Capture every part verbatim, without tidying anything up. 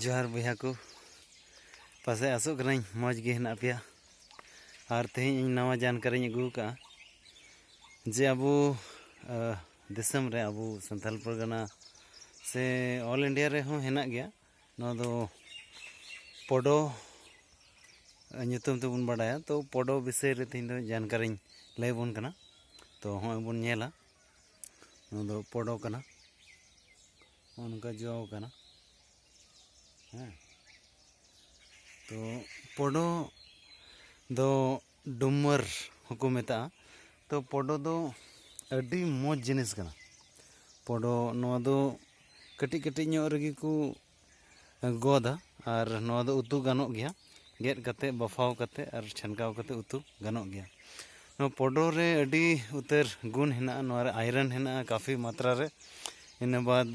ᱡᱚᱦᱟᱨ ᱵᱚᱭᱦᱟ ᱠᱚ, ᱯᱟᱥᱮᱡ ᱟᱥᱚᱜ ᱠᱟᱹᱱᱟᱹᱧ ᱢᱚᱡᱽ ᱜᱮ ᱦᱮᱱᱟᱜ ᱯᱮᱭᱟ᱾ ᱟᱨ ᱛᱮᱦᱮᱧ ᱤᱧ ᱱᱟᱣᱟ ᱡᱟᱱᱠᱟᱨᱤᱧ ᱟᱹᱜᱩ ᱟᱠᱟᱫᱼᱟ ᱡᱮ ᱟᱵᱚ, ᱟᱸ, ᱫᱤᱥᱚᱢ ᱨᱮ, ᱟᱵᱚ ᱥᱟᱱᱛᱟᱲ ᱯᱟᱨᱜᱟᱱᱟ ᱥᱮ all India ᱨᱮᱦᱚᱸ ᱦᱮᱱᱟᱜ ᱜᱮᱭᱟ, ᱱᱚᱣᱟ ᱫᱚ ᱯᱚᱰᱚ ᱧᱩᱛᱩᱢ ᱛᱮᱵᱚᱱ ᱵᱟᱰᱟᱭᱟ᱾ ᱛᱚ ᱯᱚᱰᱚ ᱵᱤᱥᱚᱭ ᱨᱮ ᱛᱮᱦᱮᱧ ᱫᱚ ᱡᱟᱱᱠᱟᱨᱤᱧ ᱞᱟᱹᱭ ᱟᱵᱚᱱ ᱠᱟᱱᱟ᱾ ᱛᱚ ᱦᱚᱸᱜᱼᱚᱭ ᱵᱚᱱ ᱧᱮᱞᱟ, ᱱᱚᱣᱟ ᱫᱚ ᱯᱚᱰᱚ ᱠᱟᱱᱟ, ᱱᱚᱜᱼᱚ ᱱᱚᱝᱠᱟ ᱡᱚ ᱠᱟᱱᱟ᱾ ᱦᱮᱸ, ᱛᱚ ᱯᱚᱰᱚ ᱫᱚ ᱰᱩᱢᱟᱹᱨ ᱦᱚᱸᱠᱚ ᱢᱮᱛᱟᱜᱼᱟ᱾ ᱛᱚ ᱯᱚᱰᱚ ᱫᱚ ᱟᱹᱰᱤ ᱢᱚᱡᱽ ᱡᱤᱱᱤᱥ ᱠᱟᱱᱟ᱾ ᱯᱚᱰᱚ ᱱᱚᱣᱟ ᱫᱚ ᱠᱟᱹᱴᱤᱡ ᱠᱟᱹᱴᱤᱡ ᱧᱚᱜ ᱨᱮᱜᱮ ᱠᱚ ᱜᱚᱫᱟ, ᱟᱨ ᱱᱚᱣᱟ ᱫᱚ ᱩᱛᱩ ᱜᱟᱱᱚᱜ ᱜᱮᱭᱟ᱾ ᱜᱮᱫ ᱠᱟᱛᱮ, ᱵᱟᱯᱷᱟᱣ ᱠᱟᱛᱮ ᱟᱨ ᱪᱷᱟᱱᱠᱟᱣ ᱠᱟᱛᱮ ᱩᱛᱩ ᱜᱟᱱᱚᱜ ᱜᱮᱭᱟ᱾ ᱱᱚᱣᱟ ᱯᱚᱰᱚ ᱨᱮ ᱟᱹᱰᱤ ᱩᱛᱟᱹᱨ ᱜᱩᱱ ᱦᱮᱱᱟᱜᱼᱟ᱾ ᱱᱚᱣᱟ ᱨᱮ iron ᱦᱮᱱᱟᱜᱼᱟ ᱠᱟᱯᱷᱤ ᱢᱟᱛᱨᱟ ᱨᱮ᱾ ᱤᱱᱟᱹ ᱵᱟᱫᱽ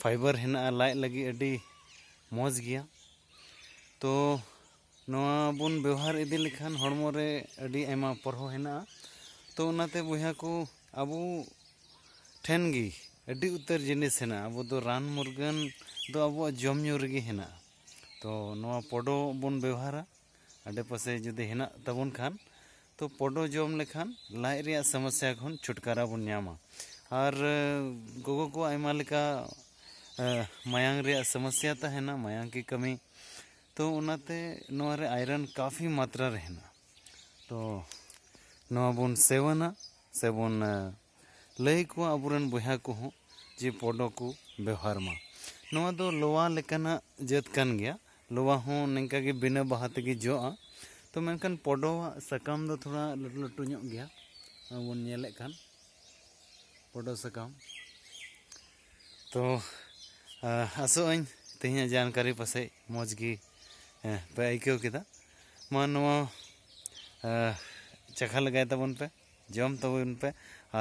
fiber ᱦᱮᱱᱟᱜᱼᱟ, ᱞᱟᱡ ᱞᱟᱹᱜᱤᱫ ᱟᱹᱰᱤ ᱢᱚᱡᱽ ᱜᱮᱭᱟ᱾ ᱛᱚ ᱱᱚᱣᱟ ᱵᱚᱱ ᱵᱮᱣᱦᱟᱨ ᱤᱫᱤ ᱞᱮᱠᱷᱟᱱ ᱦᱚᱲᱢᱚ ᱨᱮ ᱟᱹᱰᱤ ᱟᱭᱢᱟ ᱯᱚᱨᱦᱚ ᱦᱮᱱᱟᱜᱼᱟ᱾ ᱛᱚ ᱚᱱᱟᱛᱮ ᱵᱚᱭᱦᱟ ᱠᱚ, ᱟᱵᱚ ᱴᱷᱮᱱ ᱜᱮ ᱟᱹᱰᱤ ᱩᱛᱟᱹᱨ ᱡᱤᱱᱤᱥ ᱦᱮᱱᱟᱜᱼᱟ᱾ ᱟᱵᱚ ᱫᱚ ᱨᱟᱱ ᱢᱩᱨᱜᱟᱹᱱ ᱫᱚ ᱟᱵᱚᱣᱟᱜ ᱡᱚᱢ ᱧᱩ ᱨᱮᱜᱮ ᱦᱮᱱᱟᱜᱼᱟ᱾ ᱛᱚ ᱱᱚᱣᱟ ᱯᱚᱰᱚ ᱵᱚᱱ ᱵᱮᱣᱦᱟᱨᱟ, ᱟᱰᱮᱯᱟᱥᱮ ᱡᱩᱫᱤ ᱦᱮᱱᱟᱜ ᱛᱟᱵᱚᱱ ᱠᱷᱟᱱ, ᱛᱚ ᱯᱚᱰᱚ ᱡᱚᱢ ᱞᱮᱠᱷᱟᱱ ᱞᱟᱡ ᱨᱮᱭᱟᱜ ᱥᱚᱢᱚᱥᱥᱟ ᱠᱷᱚᱱ ᱪᱷᱩᱴᱠᱟᱨᱟ ᱵᱚᱱ ᱧᱟᱢᱟ᱾ ᱟᱨ, ᱮ, ᱜᱚᱜᱚ ᱠᱚᱣᱟᱜ ᱟᱭᱢᱟ ᱞᱮᱠᱟ, ᱮ, ᱢᱟᱭᱟᱝ ᱨᱮᱭᱟᱜ ᱥᱚᱢᱚᱥᱥᱟ ᱛᱟᱦᱮᱱᱟ, ᱢᱟᱭᱟᱝ ᱠᱤ ᱠᱟᱹᱢᱤ᱾ ᱛᱚ ᱚᱱᱟᱛᱮ ᱱᱚᱣᱟ ᱨᱮ iron ᱠᱟᱯᱷᱤ ᱢᱟᱛᱨᱟ ᱨᱮ ᱦᱮᱱᱟᱜᱼᱟ᱾ ᱛᱚ ᱱᱚᱣᱟ ᱵᱚᱱ ᱥᱮᱣᱚᱱᱟ ᱥᱮᱵᱚᱱ, ᱮ, ᱞᱟᱹᱭ ᱟᱠᱚᱣᱟ ᱟᱵᱚᱨᱮᱱ ᱵᱚᱭᱦᱟ ᱠᱚᱦᱚᱸ ᱡᱮ ᱯᱚᱰᱚ ᱠᱚ ᱵᱮᱣᱦᱟᱨ ᱢᱟ᱾ ᱱᱚᱣᱟ ᱫᱚ ᱞᱚᱣᱟ ᱞᱮᱠᱟᱱᱟᱜ ᱡᱟᱹᱛ ᱠᱟᱱ ᱜᱮᱭᱟ᱾ ᱞᱚᱣᱟ ᱦᱚᱸ ᱱᱤᱝᱠᱟ ᱜᱮ ᱵᱤᱱᱟᱹ ᱵᱟᱦᱟ ᱛᱮᱜᱮ ᱡᱚᱜᱼᱟ᱾ ᱛᱚ ᱢᱮᱱᱠᱷᱟᱱ ᱯᱚᱰᱚᱣᱟᱜ ᱥᱟᱠᱟᱢ ᱫᱚ ᱛᱷᱚᱲᱟ ᱞᱟᱹᱴᱩ ᱞᱟᱹᱴᱩ ᱧᱚᱜ ᱜᱮᱭᱟ, ᱱᱚᱣᱟ ᱵᱚᱱ ᱧᱮᱞᱮᱫ ᱠᱟᱱ ᱯᱚᱰᱚ ᱥᱟᱠᱟᱢ᱾ ᱛᱚ, ᱟ, ᱟᱥᱚᱜ ᱟᱹᱧ ᱛᱮᱦᱮᱧᱟᱜ ᱡᱟᱱᱠᱟᱨᱤ ᱯᱟᱥᱮᱡ ᱢᱚᱡᱽ ᱜᱮ, ᱮ, ᱯᱮ ᱟᱹᱭᱠᱟᱹᱣ ᱠᱮᱫᱟ᱾ ᱢᱟ ᱱᱚᱣᱟ, ᱟ, ᱪᱟᱠᱷᱟ ᱞᱮᱜᱟᱭ ᱛᱟᱵᱚᱱ ᱯᱮ, ᱡᱚᱢ ᱛᱟᱵᱚᱱ ᱯᱮ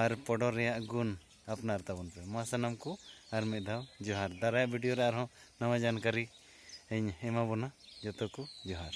ᱟᱨ ᱯᱚᱰᱚ ᱨᱮᱭᱟᱜ ᱜᱩᱱ ᱟᱯᱱᱟᱨ ᱛᱟᱵᱚᱱ ᱯᱮ᱾ ᱢᱟ ᱥᱟᱱᱟᱢ ᱠᱚ ᱟᱨ ᱢᱤᱫ ᱫᱷᱟᱣ ᱡᱚᱦᱟᱨ᱾ ᱫᱟᱨᱟᱭ video ᱨᱮ ᱟᱨᱦᱚᱸ ᱱᱟᱣᱟ ᱡᱟᱱᱠᱟᱨᱤ ᱤᱧ ᱮᱢᱟ ᱵᱚᱱᱟ᱾ ᱡᱚᱛᱚ ᱠᱚ ᱡᱚᱦᱟᱨ᱾